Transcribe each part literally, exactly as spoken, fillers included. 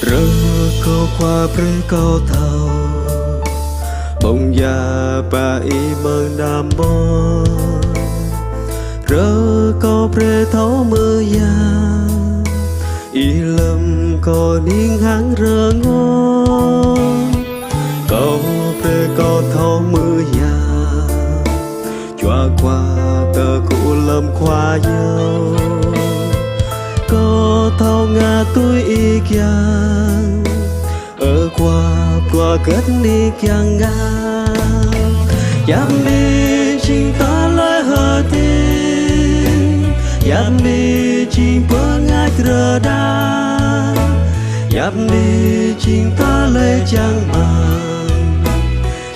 Rơkâo Khua brơi kâo thâo, ƀong ia ba ih mơ̆ng anăm ƀôn. Rơkâo brơi thâo mơ̆ ia, ih lơ̆m kâo ning hăng rơngot. Kâo brơi kâo thâo mơ̆ ia, Jua Khua tơgŭ lơ̆m Khua yơh. Kâo thâo ngă tui Ih kiăng, ơ Khua, bruă gơ̆t Ih kiăng ngă. Hiăp Ih jing tơlơi hơdip, hiăp Ih jing bơngač rơđah, hiăp Ih jing tơlơi čang ƀang,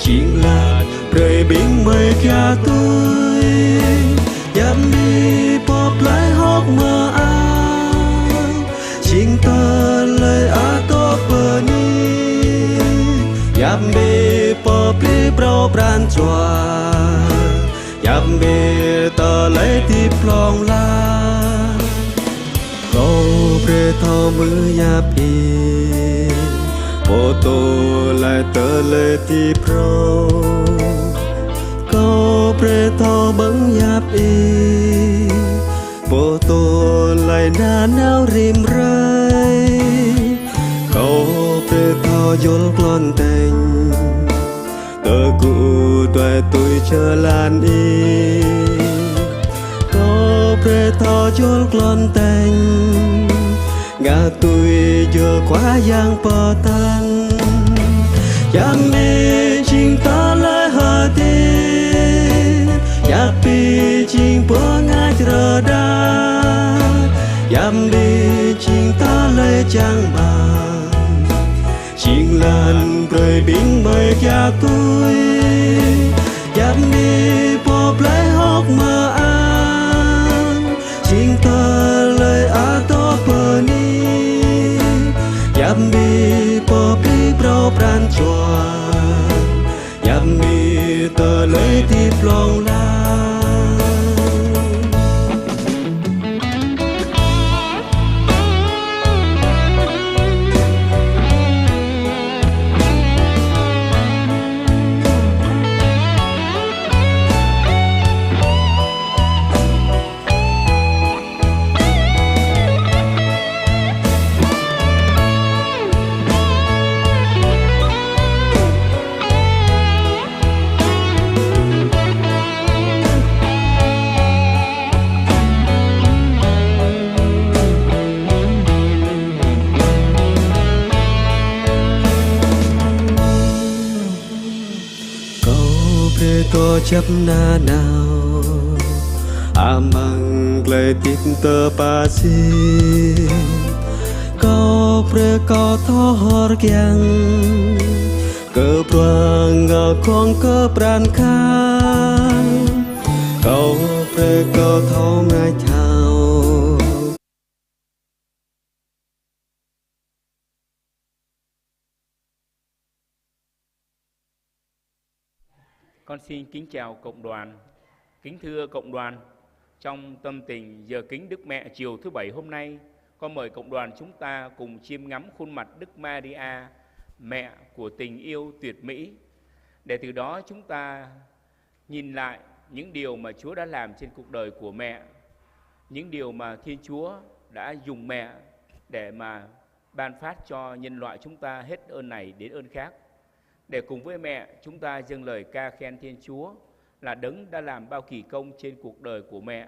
jing lăp brơi ƀing gơmơi kiaŏ tui. Hiăp Ih pŏp laih hơ̆k mơak, jing tơlơi adôh bơni. Hiăp Ih pơplih phrâo pran jua, hiăp Ih tơlơi hơdip hlŏng lar. Kâo brơi thâo mơ̆ hiăp Ih, pơtô laih tơlơi hơdip phrâo. Kâo brơi thâo mơ̆ng hiăp Ih, pơtô laih nanao rĭm hrơi. Kâo brơi thâo yol klon tañ, tơgŭ đuaĭ tui jơlan Ih. Kâo brơi thâo yol klon tañ, ngă tui yơh Khua Yang pơtăn. Hiăp Ih jing tơlơi hơdip, hiăp Ih jing bơngač rơđah, hiăp Ih jing tơlơi čang ƀang, jing lăp brơi ƀing gơmơi kiaŏ tui. Hiăp Ih pŏp laih hơ̆k mơak, jing tơlơi adôh bơni. Hiăp Ih pơplih phrâo pran jua, hiăp Ih tơlơi hơdip hlŏng lar. Kâo brơi tơlơi djăp nanao, amăng tơlơi hơdip tơpă sĭt. Kâo brơi kâo thâo hor kiăng, kơ bruă ngă khŏng kơ pran khan. Kâo brơi kâo thâo ngă thâo. Con xin kính chào cộng đoàn. Kính thưa cộng đoàn, trong tâm tình giờ kính Đức Mẹ chiều thứ Bảy hôm nay, con mời cộng đoàn chúng ta cùng chiêm ngắm khuôn mặt Đức Maria, mẹ của tình yêu tuyệt mỹ. Để từ đó chúng ta nhìn lại những điều mà Chúa đã làm trên cuộc đời của mẹ, những điều mà Thiên Chúa đã dùng mẹ để mà ban phát cho nhân loại chúng ta hết ơn này đến ơn khác. Để cùng với mẹ chúng ta dâng lời ca khen Thiên Chúa là Đấng đã làm bao kỳ công trên cuộc đời của mẹ,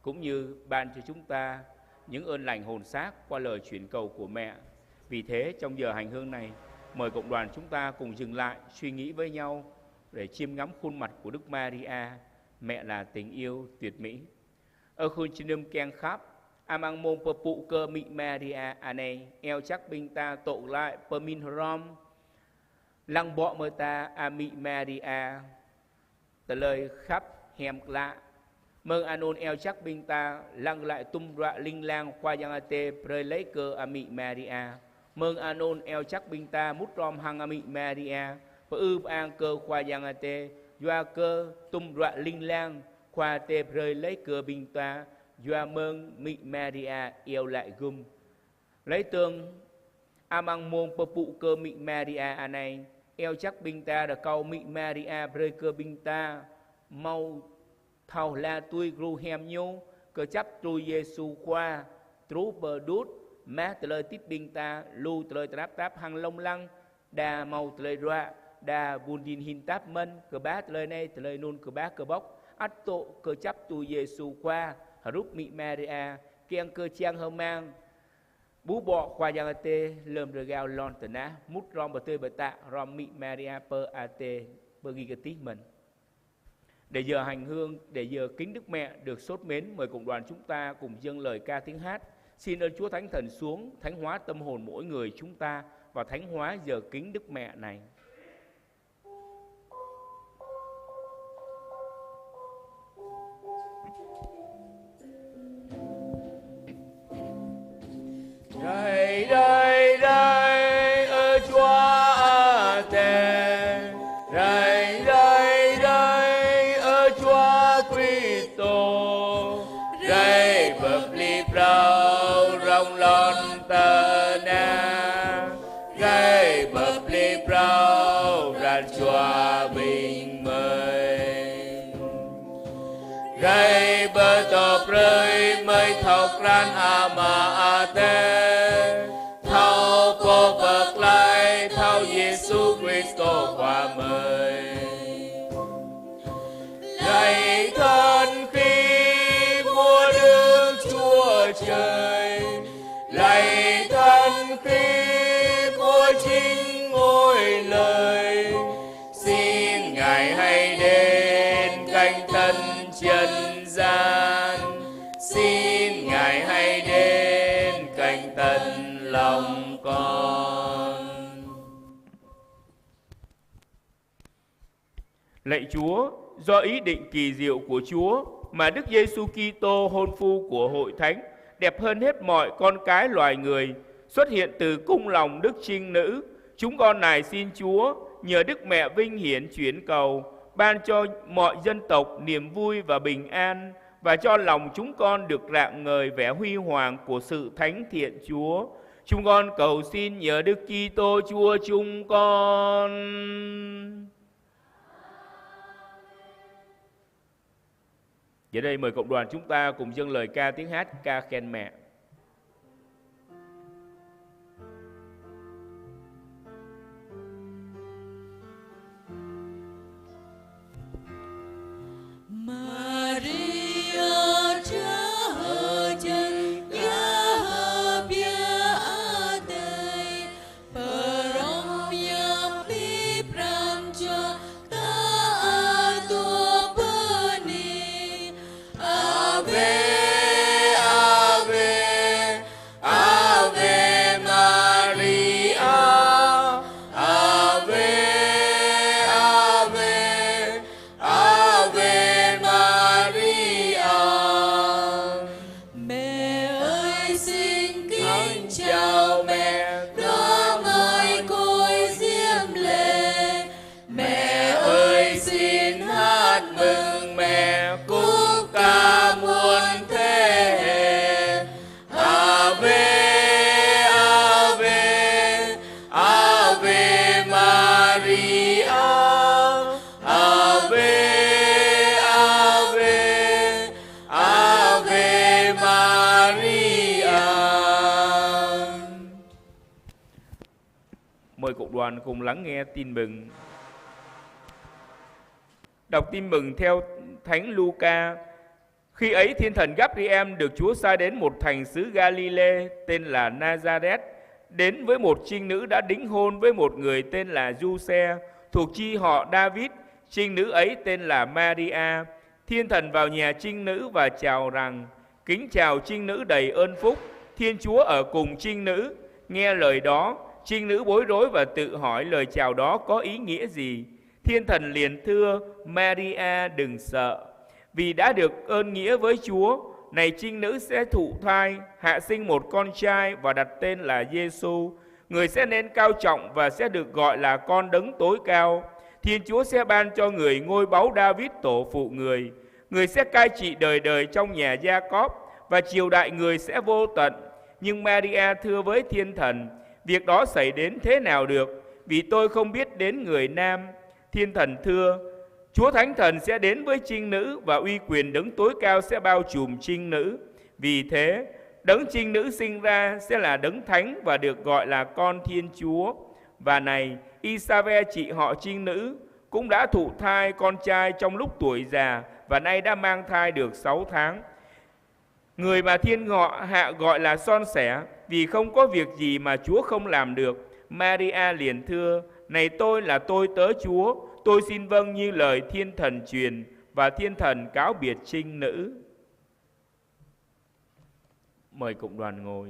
cũng như ban cho chúng ta những ơn lành hồn xác qua lời chuyển cầu của mẹ. Vì thế, trong giờ hành hương này, mời cộng đoàn chúng ta cùng dừng lại suy nghĩ với nhau để chiêm ngắm khuôn mặt của Đức Maria, mẹ là tình yêu tuyệt mỹ. Ơ khul čơnum kiăng khăp, amăng mông pơpŭ kơ Amĭ Maria anai, iâu jak ƀing ta tŏ glaĭ pơmĭn hrŏm lăng bŏ mơta Amĭ Maria tơlơi khăp hiam klă. Mơ̆ng anŭn iâu jak ƀing ta lăng glaĭ tum ruă ling lang Khua Yang Adai brơi laih kơ Amĭ Maria. Mơ̆ng anŭn iâu jak ƀing ta mŭt hrŏm hăng Amĭ Maria, pơư pơang kơ Khua Yang Adai, yua kơ tum ruă ling lang Khua Adai brơi laih kơ ƀing ta, yua mơ̆ng Amĭ Maria iâu laĭ gum. Laih dơ̆ng, amăng mông pơpŭ kơ amĭ Maria anai. Iâu jak ƀing ta rơkâo amĭ Maria brơi kơ ƀing ta hmâo thâo hla tui gru hiam ñu, kơjăp tui Yêsu Khua, truh pơ đut, mă tơlơi hơdip ƀing ta, lu tơlơi tơnap tap hăng lông lăng, đa hmâo tơlơi ruă, đa ƀun djin hin tap mơ̆n, kơƀah tơlơi anai, tơlơi anŭn, kơƀah kơƀŏk, ăt dŏ kơjăp tui Yêsu Khua, hrup amĭ Maria, kiăng kơ čang hơmang, ƀu ƀô̆ Khua Yang Adai lơ̆m rơgao lŏn tơnah, mŭt hrŏm pơtơi pơtă, hrŏm amĭ Maria pơ adai, pơgi kơtih mơ̆n. Để giờ hành hương, để giờ kính Đức Mẹ được sốt mến, mời cộng đoàn chúng ta cùng dâng lời ca tiếng hát. Xin ơn Chúa Thánh Thần xuống, thánh hóa tâm hồn mỗi người chúng ta và thánh hóa giờ kính Đức Mẹ này. Rai, rai, rai, ơ Chúa Adai. Rai, rai, rai, ơ Chúa Kristô. Rai pơplih phrâo rŏng lŏn tơnah. Rai pơplih phrâo ran jua ƀing gơmơi. Rai pơtô brơi gơmơi thâo krăn Ama Adai, thâo Pô Pơklaih, thâo Yêsu Kristô Khua gơmơi. Lạy Thần Khi của Đức Chúa Trời, lạy Thần Khi của chính Ngôi Lời, xin Ngài hãy đến canh tân trần gian. Xin Ngài hãy đến canh tân lòng con. Lạy Chúa, do ý định kỳ diệu của Chúa mà Đức Giêsu Kitô, hôn phu của Hội Thánh, đẹp hơn hết mọi con cái loài người, xuất hiện từ cung lòng Đức Trinh Nữ. Chúng con nài xin Chúa, nhờ Đức Mẹ vinh hiển chuyển cầu, ban cho mọi dân tộc niềm vui và bình an, và cho lòng chúng con được rạng ngời vẻ huy hoàng của sự thánh thiện Chúa. Chúng con cầu xin nhờ Đức Kitô Chúa chúng con. Giờ đây mời cộng đoàn chúng ta cùng dâng lời ca tiếng hát ca khen Mẹ. Maria, ča hơjăn, ia hơbia adai, pơrŏng ia pơplih pran jua ta adoh bơni. Ave, Ave, Ave Maria, Ave, Ave, Ave Maria. Mẹ ơi xin kính chào Mẹ, đón ngôi khối diêm lễ. Mẹ ơi xin hát mừng Mẹ khắp cả muôn thế hệ. Ave, Ave, Ave Maria, Ave, Ave, Ave Maria. Mời cộng đoàn cùng lắng nghe tin mừng. Đọc tin mừng theo Thánh Luca. Khi ấy, thiên thần Gabriel được Chúa sai đến một thành xứ Galilê tên là Nazareth, đến với một trinh nữ đã đính hôn với một người tên là Giuse, thuộc chi họ David. Trinh nữ ấy tên là Maria. Thiên thần vào nhà trinh nữ và chào rằng: Kính chào trinh nữ đầy ơn phúc, Thiên Chúa ở cùng trinh nữ. Nghe lời đó, trinh nữ bối rối và tự hỏi lời chào đó có ý nghĩa gì. Thiên thần liền thưa: Maria, đừng sợ, vì đã được ơn nghĩa với Chúa. Này, trinh nữ sẽ thụ thai, hạ sinh một con trai và đặt tên là Giêsu. Người sẽ nên cao trọng và sẽ được gọi là Con Đấng Tối Cao. Thiên Chúa sẽ ban cho người ngôi báu David tổ phụ người. Người sẽ cai trị đời đời trong nhà Gia-cốp, và triều đại người sẽ vô tận. Nhưng Maria thưa với thiên thần: Việc đó xảy đến thế nào được? Vì tôi không biết đến người nam. Thiên thần thưa: Chúa Thánh Thần sẽ đến với trinh nữ, và uy quyền Đấng Tối Cao sẽ bao trùm trinh nữ. Vì thế, đấng trinh nữ sinh ra sẽ là đấng thánh và được gọi là con Thiên Chúa. Và này, Isave, chị họ trinh nữ, cũng đã thụ thai con trai trong lúc tuổi già, và nay đã mang thai được sáu tháng. Người mà thiên họ hạ gọi là son sẻ, vì không có việc gì mà Chúa không làm được. Maria liền thưa: Này, tôi là tôi tớ Chúa, tôi xin vâng như lời thiên thần truyền. Và thiên thần cáo biệt trinh nữ. Mời cộng đoàn ngồi.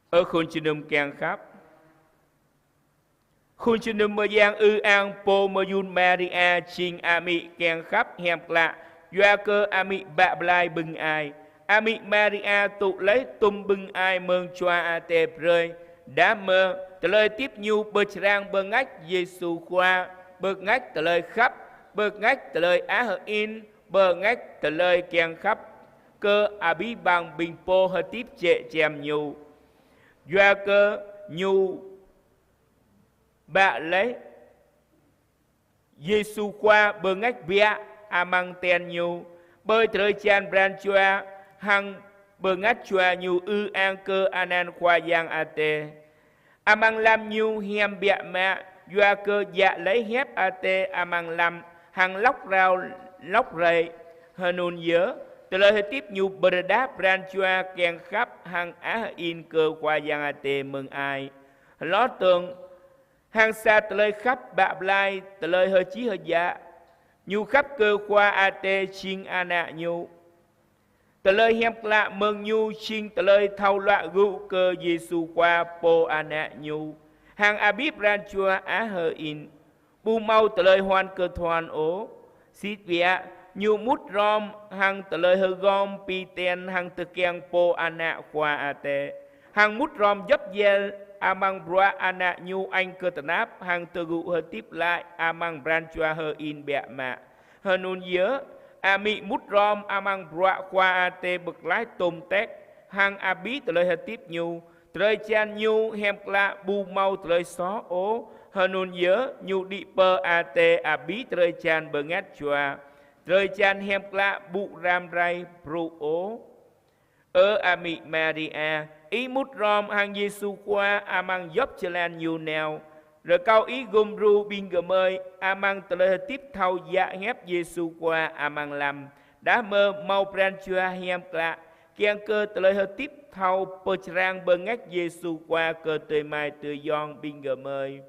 Ơ khul čơnum kiăng khăp, khul čơnum mơyang ư ang pô mơyun Maria jing amĭ kiăng khăp hiam klă, yua kơ amĭ bă blai bưng ai. Amĭ Maria tŭ laih tŭm bưng ai mơ̆ng Jua Adai brơi. Đah mơ, tơlơi hơdip ñu pơčrang bơngač Yêsu Khua, bơngač tơlơi khăp, bơngač tơlơi ă hơin, bơngač tơlơi kiăng khăp kơ abih bang ƀing pô hơdip jĕ jăm ñu. Yua kơ ñu bă laih Yêsu Khua bơngač biă amăng tian ñu, ƀơi drơi jan pran jua, hăng bơngač jua ñu ư ang kơ anăn Khua Yang Adai. Amăng lăm ñu hiam biă mă, yua kơ djă laih hiăp Adai amăng lăm, hăng lŏk rao lŏk rai. Hơnŭn yơh, tơlơi hơdip ñu pơrơđah pran jua kiăng khăp hăng ă hơin kơ Khua Yang Adai mơ̆ng ai. Hloh dơ̆ng, hăng sa tơlơi khăp bă blai, tơlơi hơčih hơdjă, ñu khăp kơ Khua Adai jing ană ñu. Tơlơi hiam klă mơ̆ng ñu jing tơlơi thâo luă gŭ kơ Yêsu Khua pô ană ñu, hăng abih pran jua ă hơin. Ƀu hmâo tơlơi huan kơthuan ôh. Sĭt biă, ñu mŭt hrŏm hăng tơlơi hơgŏm pi ten hăng tơkeng pô ană Khua Adai, hăng mŭt hrŏm djŏp djel amăng bruă ană ñu añ kơ tơnap hăng tơgŭ hơdip glaĭ amăng pran jua hơin biă mă. Hơnŭn yơh, amĭ mŭt hrŏm amăng bruă Khua Adai pơklaih tôm tek, hăng abih tơlơi hơdip ñu, drơi jan ñu hiam klă ƀu hmâo tơlơi soh ôh. Hơnŭn yơh, ñu đĭ pơ Adai abih drơi jan bơngač jua, drơi jan hiam klă ƀu ram rai brŭ ôh. Ơ amĭ Maria, ih mŭt hrŏm hăng Yêsu Khua amăng djŏp jơlan ñu nao. Rơkâo ih gum djru ƀing gơmơi amăng tơlơi hơdip thâo djă hiăp Yêsu Khua amăng lăm, đah mơ hmâo pran jua hiam klă, kiăng kơ tơlơi hơdip thâo pơčrang bơngač Yêsu Khua kơ adơi amai adơi ayŏng ƀing gơmơi.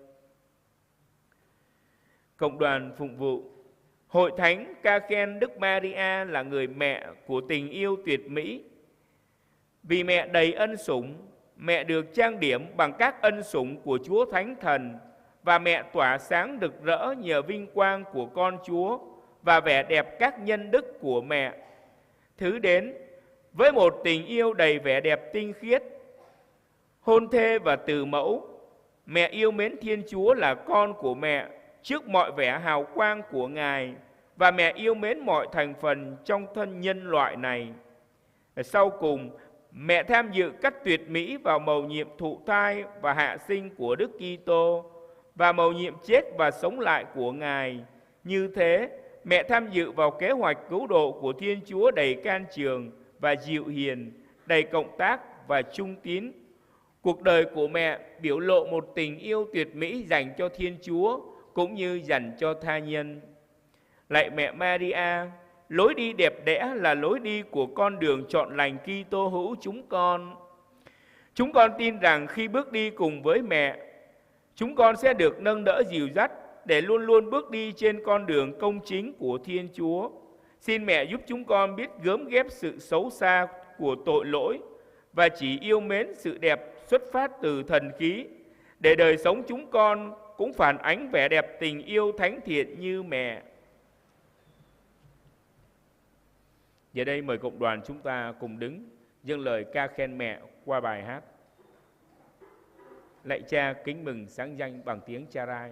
Cộng đoàn phụng vụ. Hội Thánh ca khen Đức Maria là người mẹ của tình yêu tuyệt mỹ. Vì mẹ đầy ân sủng, mẹ được trang điểm bằng các ân sủng của Chúa Thánh Thần, và mẹ tỏa sáng rực rỡ nhờ vinh quang của Con Chúa và vẻ đẹp các nhân đức của mẹ. Thứ đến, với một tình yêu đầy vẻ đẹp tinh khiết, hôn thê và từ mẫu, mẹ yêu mến Thiên Chúa là con của mẹ trước mọi vẻ hào quang của Ngài, và mẹ yêu mến mọi thành phần trong thân nhân loại này. Sau cùng, mẹ tham dự cách tuyệt mỹ vào mầu nhiệm thụ thai và hạ sinh của Đức Kitô và mầu nhiệm chết và sống lại của Ngài. Như thế, mẹ tham dự vào kế hoạch cứu độ của Thiên Chúa đầy can trường và dịu hiền, đầy cộng tác và trung tín. Cuộc đời của mẹ biểu lộ một tình yêu tuyệt mỹ dành cho Thiên Chúa cũng như dành cho tha nhân. Lạy Mẹ Maria, lối đi đẹp đẽ là lối đi của con đường chọn lành Kitô hữu chúng con. Chúng con tin rằng khi bước đi cùng với mẹ, chúng con sẽ được nâng đỡ dìu dắt để luôn luôn bước đi trên con đường công chính của Thiên Chúa. Xin mẹ giúp chúng con biết gớm ghép sự xấu xa của tội lỗi và chỉ yêu mến sự đẹp xuất phát từ thần khí, để đời sống chúng con cũng phản ánh vẻ đẹp tình yêu thánh thiện như mẹ. Giờ đây mời cộng đoàn chúng ta cùng đứng dâng lời ca khen mẹ qua bài hát Lạy Cha kính mừng sáng danh bằng tiếng Charai.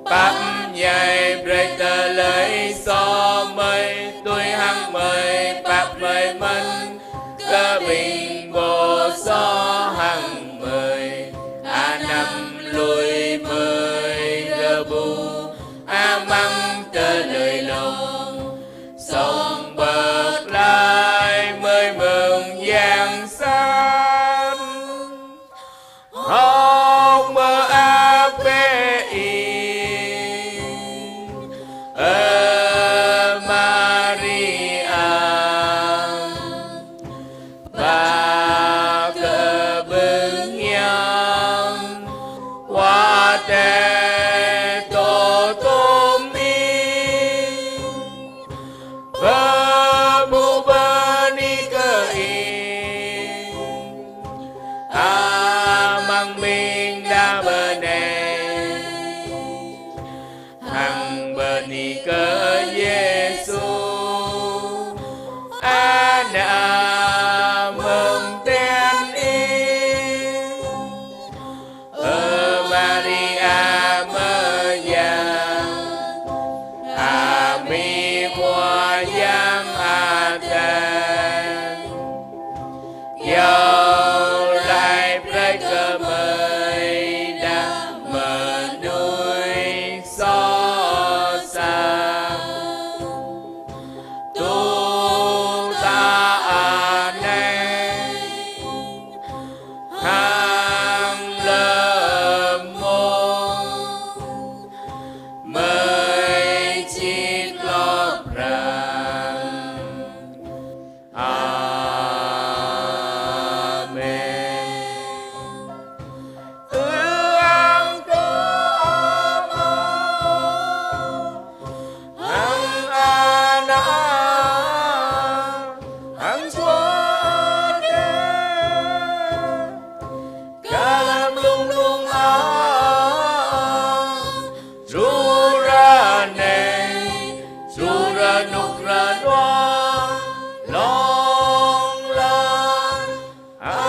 Pap ñai brơi tơlơi soh mơi, tui hăng mơi pap brơi mơ̆n kơ ƀing pô soh hăng mơi. Anăm lui mơi rơbu amăng tơlơi lông, song pơklaih mơi mơ̆ng yang sat. Hơ̆k mơak bĕ ih, ơ Maria, ba kơ ƀing hiam, wa te tô tôm ih. Pơpŭ bơni kơ ih amăng ƀing đah bơnai, hăng bơni kơ Yêsu, Ană mơ̆ng ten ih. Ơ Maria mơyang, amĭ Khua Yang Adai, iâu laĭ brơi kơ mơi đah mơnuih soh sat, tŭ ta anai hăng lơmông mơi čit lŏ pran. Amen. Ư ang kơ Ama, hăng Ană, hăng Jua Adai, kơlăm lung lung a, jur rơnai, jur rơnuk rơnua, hlŏng lar. Amen.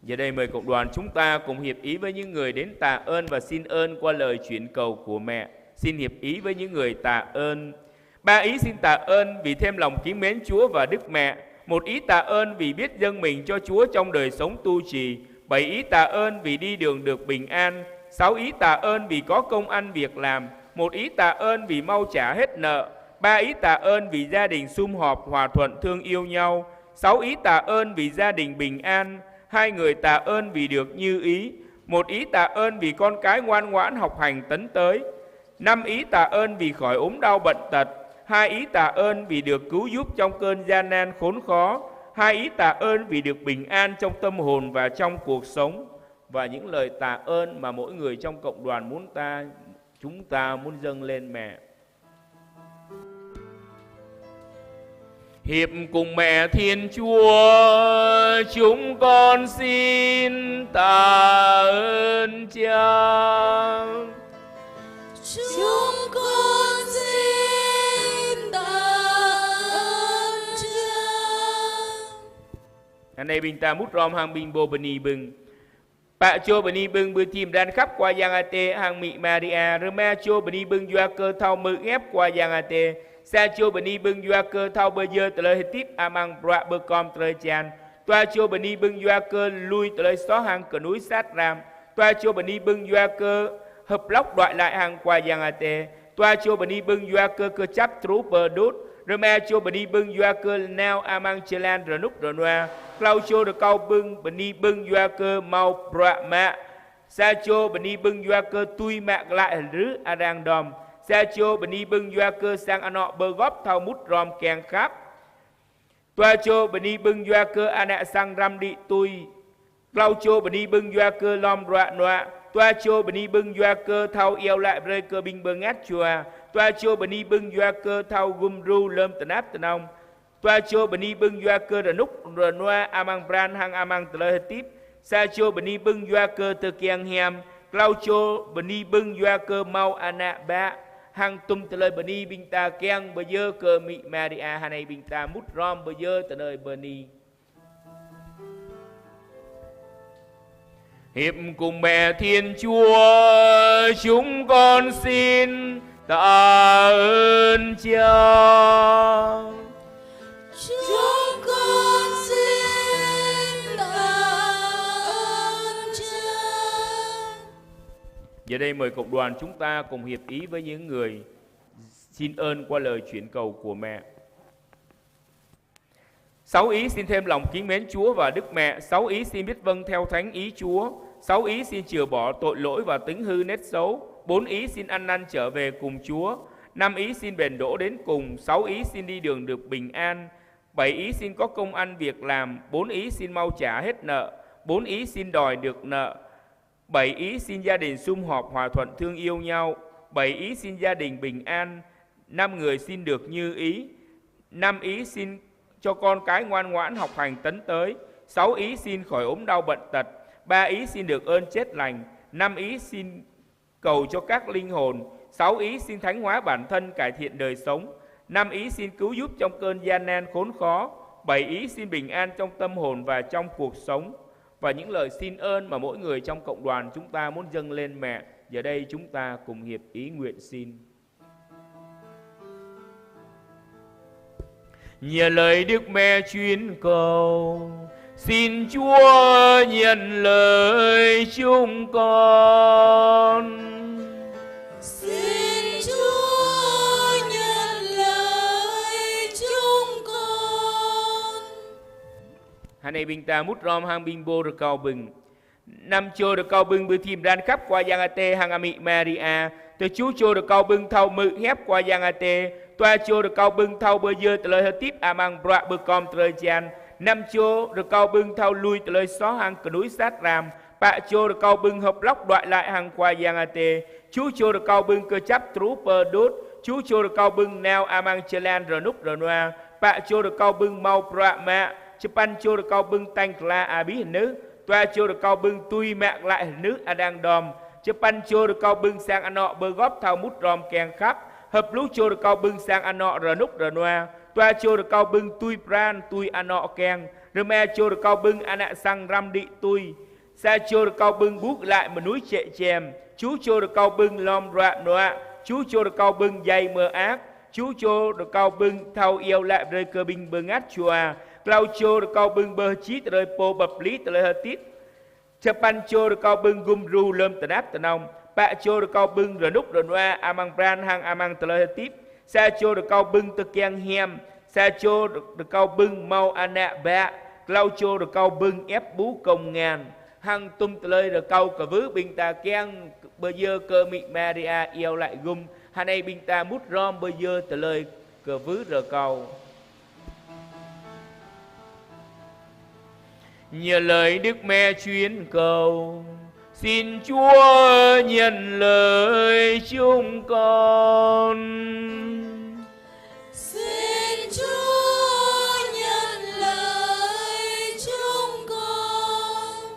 Giờ đây mời cộng đoàn chúng ta cùng hiệp ý với những người đến tạ ơn và xin ơn qua lời chuyển cầu của mẹ. Xin hiệp ý với những người tạ ơn. Ba ý xin tạ ơn vì thêm lòng kính mến Chúa và Đức Mẹ. Một ý tạ ơn vì biết dâng mình cho Chúa trong đời sống tu trì. Bảy ý tạ ơn vì đi đường được bình an. Sáu ý tạ ơn vì có công ăn việc làm. Một ý tạ ơn vì mau trả hết nợ. Ba ý tạ ơn vì gia đình sum họp, hòa thuận, thương yêu nhau. Sáu ý tạ ơn vì gia đình bình an. Hai người tạ ơn vì được như ý. Một ý tạ ơn vì con cái ngoan ngoãn học hành tấn tới. Năm ý tạ ơn vì khỏi ốm đau bệnh tật. Hai ý tạ ơn vì được cứu giúp trong cơn gian nan khốn khó. Hai ý tạ ơn vì được bình an trong tâm hồn và trong cuộc sống. Và những lời tạ ơn mà mỗi người trong cộng đoàn muốn ta, chúng ta muốn dâng lên mẹ. Hiệp cùng mẹ Thiên Chúa, chúng con xin tạ ơn Cha. Chúng con xin tạ ơn Cha. Anai ƀing ta mŭt hrŏm hăng ƀing pô bơni bưng. Pă čô bơni bưng ƀơi thim ran khăp Khua Yang Adai hăng Mĭ Maria. Rơma čô bơni bưng yua kơ thâo hmư̆ hiăp Khua Yang Adai. Sa čô bơni bưng yua kơ thâo pơyơr tơlơi hơdip amăng bruă pơkom trơi čan. Dua čô bơni bưng yua kơ lui tơlơi soh hăng kơnuih sat răm. Dua čô bơni bưng yua kơ hơplŏk đuaĭ glaĭ hăng Khua Yang Adai. Dua čô bơni bưng yua kơ kơčăp truh pơđut. Rơma čô bơni bưng yua kơ nao amăng jơlan rơnŭk rơnua. Klâo čô rơkâo bưng bơni bưng yua kơ hmâo bruă mă. Sa čô bơni bưng yua kơ tui mă glaĭ hrưh arăng đom. Sa čô bơni bưng yua kơ sang anŏ pơgop thâo mŭt hrŏm kiăng khăp. Dua čô bơni bưng yua kơ ană sang răm đĭ tui. Klâo čô bơni bưng yua kơ lŏm bruă nuă. Dua čô bơni bưng yua kơ thâo iâu laĭ brơi kơ ƀing bơngăt jua. Dua čô bơni bưng yua kơ thâo gum djru lơ̆m tơnap tơnong. Dua čô bơni bưng yua kơ rơnŭk rơnua amăng pran hăng amăng tơlơi hơdip. Sa čô bơni bưng yua kơ tơkeng hiam. Klâo čô bơni bưng yua kơ hmâo ană bă. Hăng tŭm tơlơi bơni ƀing ta kiăng pơyơr kơ Mĭ Maria. Hơnai ƀing ta mŭt hrŏm pơyơr tơlơi bơni. Hiệp cùng Mẹ Thiên Chúa, chúng con xin tạ ơn Cha. Chúng con xin tạ ơn Cha. Giờ đây mời cộng đoàn chúng ta cùng hiệp ý với những người xin ơn qua lời chuyển cầu của Mẹ. Sáu, ý xin thêm lòng kính mến Chúa và Đức Mẹ. Sáu, ý xin biết vâng theo thánh ý Chúa. Sáu, ý xin chừa bỏ tội lỗi và tính hư nết xấu. Bốn, ý xin ăn năn trở về cùng Chúa. Năm, ý xin bền đỗ đến cùng. Sáu, ý xin đi đường được bình an. Bảy, ý xin có công ăn việc làm. Bốn, ý xin mau trả hết nợ. Bốn, ý xin đòi được nợ. Bảy, ý xin gia đình sum họp, hòa thuận, thương yêu nhau. Bảy, ý xin gia đình bình an. Năm, người xin được như ý. Năm, ý xin cho con cái ngoan ngoãn học hành tấn tới. Sáu, ý xin khỏi ốm đau bệnh tật. Ba, ý xin được ơn chết lành. Năm, ý xin cầu cho các linh hồn. Sáu, ý xin thánh hóa bản thân, cải thiện đời sống. Năm, ý xin cứu giúp trong cơn gian nan khốn khó. Bảy, ý xin bình an trong tâm hồn và trong cuộc sống. Và những lời xin ơn mà mỗi người trong cộng đoàn chúng ta muốn dâng lên Mẹ, giờ đây chúng ta cùng hiệp ý nguyện xin. Nhờ lời Đức Mẹ truyền cầu, xin Chúa nhận lời chúng con. Xin Chúa nhận lời chúng con. Hơnai ƀing ta mŭt hrŏm hăng ƀing pô rơkâo ƀưng. Năm, čô rơkâo ƀưng ƀu thim ran khăp Khua Yang Adai hăng Amĭ Maria. Tơjuh, čô rơkâo ƀưng thâo hmư̆ hiăp Khua Yang Adai. Dua, čô rơkâo ƀưng thâo pơyơr tơlơi hơdip amăng bruă pơkom drơi jan. Năm, čô rơkâo ƀưng thâo lui tơlơi soh hăng kơnuih sat răm. Pă, čô rơkâo ƀưng hơplŏk đuaĭ glaĭ hăng Khua Yang Adai. Tơjuh, čô rơkâo ƀưng kơjăp truh pơ đôč. Tơjuh, čô rơkâo ƀưng nao amăng jơlan rơnŭk rơnua. Pă, čô rơkâo ƀưng hmâo bruă mă. Čơpăn, čô rơkâo ƀưng tañ kla abih nưh. Dua, čô rơkâo ƀưng tui mă glaĭ nưh adang đom. Čơpăn, čô rơkâo ƀưng sang anŏ pơgop thâo mŭt hrŏm kiăng khăp. Hơpluh, čô rơkâo ƀưng sang anŏ rơnŭk rơnua. Dua, čô rơkâo ƀưng tui pran tui anŏ kiăng. Rơma, čô rơkâo ƀưng ană sang răm đĭ tui. Sa, čô rơkâo ƀưng ƀuh glaĭ mơnuih jĕ čem. Tơjuh, čô rơkâo ƀưng lŏm ruă nuă. Tơjuh, čô rơkâo ƀưng djai mơak. Tơjuh, čô rơkâo ƀưng thâo iâu laĭ brơi kơ ƀing bơngăt jua. Klâo, čô rơkâo ƀưng pơčih tơlơi pô pơplih tơlơi hơdip. Čơpăn, čô rơkâo ƀưng gum djru lơ̆m tơnap tơnong. Pă, čô rơkâo ƀưng rơnŭk rơnua amăng pran hăng amăng tơlơi hơdip. Sa, čô rơkâo ƀưng tơkeng hiam. Sa, čô rơkâo ƀưng hmâo ană bă. Klâo, čô rơkâo ƀưng ĕp ƀuh kông ngăn. Hăng tum tơlơi rơkâo kwưh ƀing ta kiăng pơyơr kơ Amĭ Maria iâu laĭ gum. Hơnai ƀing ta mŭt hrŏm pơyơr tơlơi kwưh rơkâo. Nhờ lời Đức Mẹ truyền cầu, xin Chúa nhận lời chúng con. Xin Chúa nhận lời chúng con.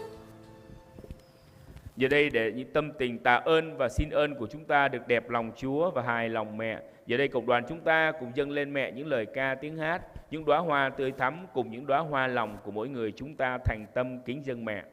Giờ đây để những tâm tình tạ ơn và xin ơn của chúng ta được đẹp lòng Chúa và hài lòng Mẹ. Giờ đây cộng đoàn chúng ta cùng dâng lên Mẹ những lời ca tiếng hát, những đóa hoa tươi thắm cùng những đóa hoa lòng của mỗi người chúng ta thành tâm kính dâng Mẹ.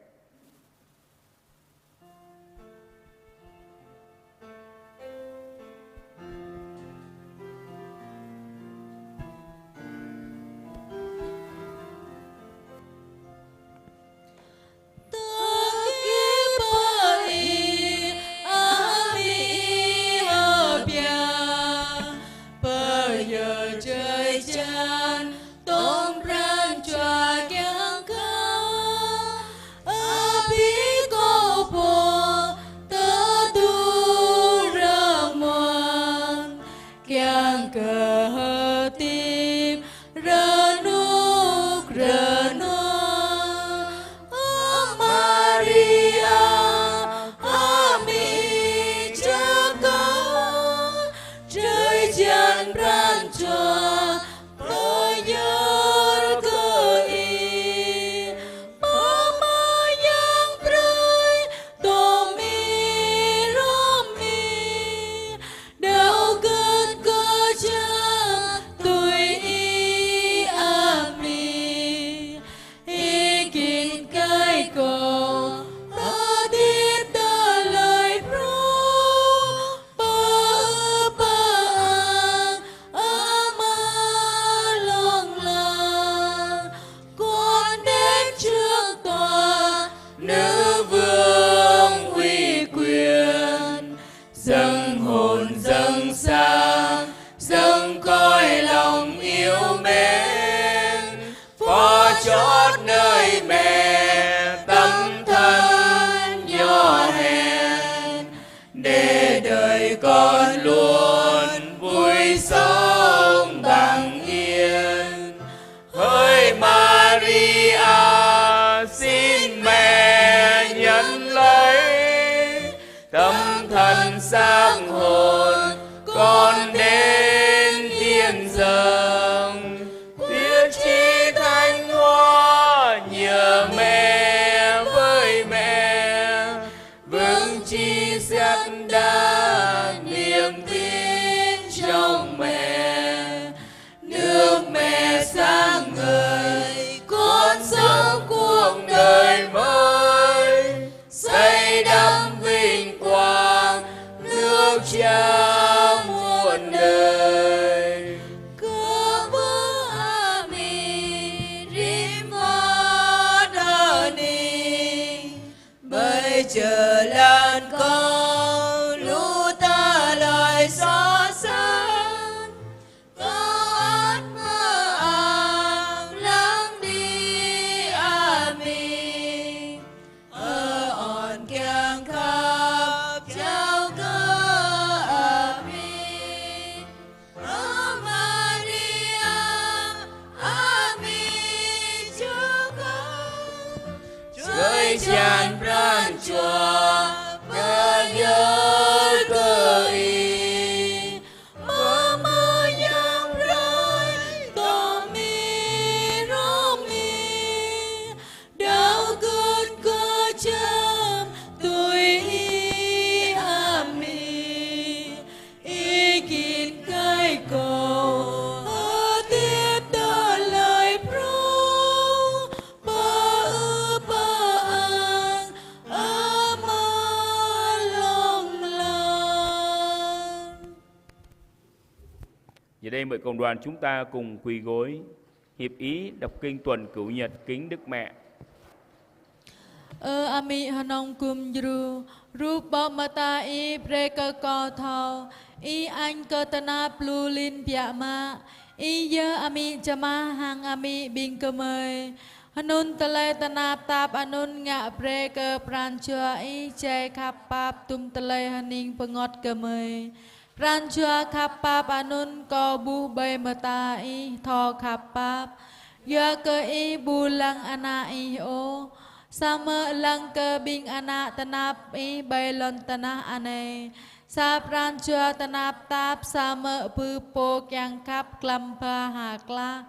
Jơlan kâo lu tơlơi soh sat, kâo ăt mơak lăng đĭ amĭ. Ơ ôn kiăng khăp jao kơ amĭ. Ơ Maria, amĭ jao kâo, čơđai jăn pran jua kơ yơh kơ ih. Mơ̆ng mơyang rai tơm ih hrŏm ih, đaŏ gưt kơjăp tui ih amĭ. Ih git gai kâo hơdip tơlơi phrâo, pơư pơang amăng hlŏng lar. Giờ đây, mời cộng đoàn chúng ta cùng quỳ gối, hiệp ý đọc kinh tuần cửu nhật kính Đức Mẹ. Ơ amĭ hơnơ̆ng gum djru, rup ƀô̆ mơta ih brơi kơ kâo thâo, ih añ kơ tơnap lu lin biă mă, ih yơh amĭ čơmah hăng amĭ ƀing gơmơi. Hơnŭn tơlơi tơnap tap anŭn ngă brơi kơ pran jua ih jai khăp pap tum tơlơi hơning pơngot gơmơi. Pran jua khăp pap anŭn kâo ƀuh ƀơi mơta ih thâo khăp pap. Yua kơ ih ƀu lăng ană ih ôh, samơ̆ lăng kơ ƀing ană tơnap ih ƀơi lŏn tơnah anai. Sa pran jua tơnap tap samơ̆ pơpŭ kiăng khăp klăm ba ha klah.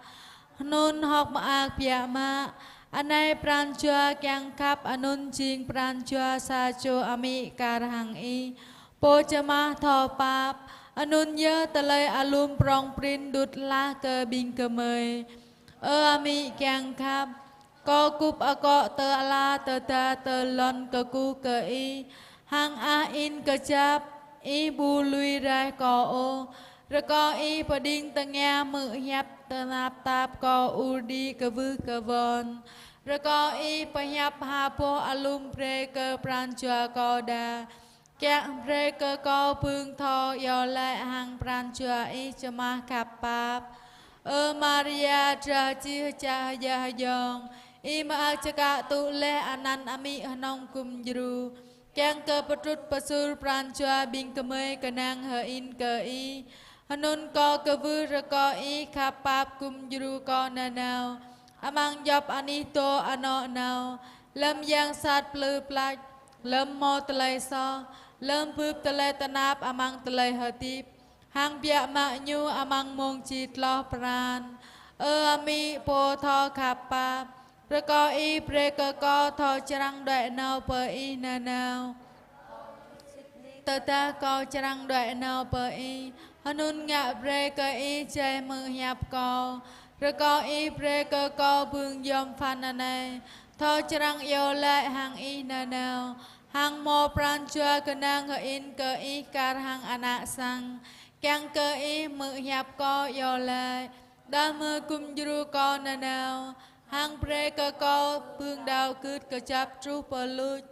Hơnŭn hơ̆k mơak biă mă. Anai pran jua kiăng khăp anŭn jing pran jua sa čô amĭ kar hăng ih. Pô čơmah thâo pap, anŭn yơh tơlơi alum prong prin đŭt hlah kơ ƀing gơmơi. Ơ amĭ kiăng khăp, kâo kŭp akŏ tơla tơda tơlŏn kơkuh kơ ih, hăng ah in kơjăp, ih ƀu lui raih kâo ôh. Rơkâo ih pơđing tơngia hmư̆ hiăp tơnap tap kâo ur đĭ kwưh kơwơn. Rơkâo ih pơhiăp ha boh alum brơi kơ pran jua kâo đa. Kiăng brơi kơ kâo pơ̆ng thâo iâu laĭ hăng pran jua ih čơmah khăp pap. Ơ Maria, drah čih čah hơjah hơjông, ih mơak čơkă tŭ laih anăn amĭ hơnơ̆ng gum djru. Kiăng kơ pơtrŭt pơsur pran jua ƀing gơmơi kơnang hơ in kơ ih. Hơnŭn kâo kwưh rơkâo ih khăp pap gum djru kâo nanao. Amăng djŏp anih dŏ anŏ nao, lơ̆m yang sat plư plač, lơ̆m hmâo tơlơi soh, lơ̆m bưp tơlơi tơnap amăng tơlơi hơdip, hăng biă mă ñu amăng mông či tloh pran. Ơ amĭ pô thâo khăp pap, rơkâo ih brơi kơ kâo thâo črang đuaĭ nao pơ ih nanao. Tơdah kâo črang đuaĭ nao pơ ih, hơnŭn ngă brơi kơ ih jai hmư̆ hiăp kâo. Rơkâo ih brơi kơ kâo bưng yom phan anai, thâo črang iâu laĭ hăng ih nanao, hăng hmâo pran jua kơnang hơ in kơ ih kar hăng ană sang, kiăng kơ ih hmư̆ hiăp kâo iâu laĭ. Đah mơ̆ gum djru kâo nanao, hăng brơi kơ kâo bưng đaŏ gưt kơjăp truh pơ luč.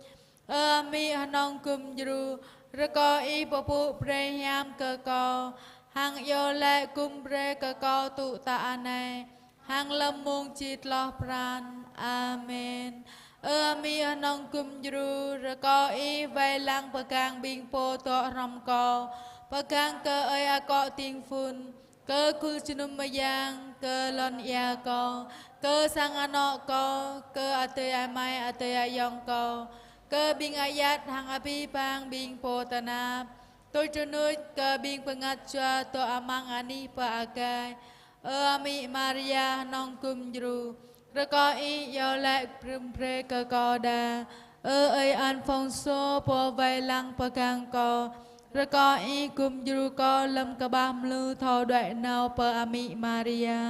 Ơ amĭ hơnơ̆ng gum djru, rơkâo ih pơpŭ brơi hiam kơ kâo, hăng iâu laĭ gum brơi kơ kâo tŭ tă anai, hăng lơ̆m mông či tloh pran. Amen. Ơ amĭ hơnơ̆ng gum djru, rơkâo ih wai lăng pơgang ƀing pô dŏ hrŏm kâo, pơgang kơ ơi akŏ ding phŭn, kơ khul jơnum mơyang, kơ lŏn ia kâo, kơ sang anŏ kâo, kơ adơi amai adơi ayŏng kâo, kơ ƀing ayăt hăng abih bang ƀing pô tơnap, tui rơnuč kơ ƀing bơngăt jua dŏ amăng anih pơ agai. Ơ amĭ Maria hơnơ̆ng gum djru, rơkâo ih iâu laĭ brưm brơi kơ kâo đa. Ơ ơi Alphongso pô wai lăng pơgang kâo, rơkâo ih gum djru kâo lơ̆m kơƀah mlư thâo đuaĭ nao pơ amĭ Maria.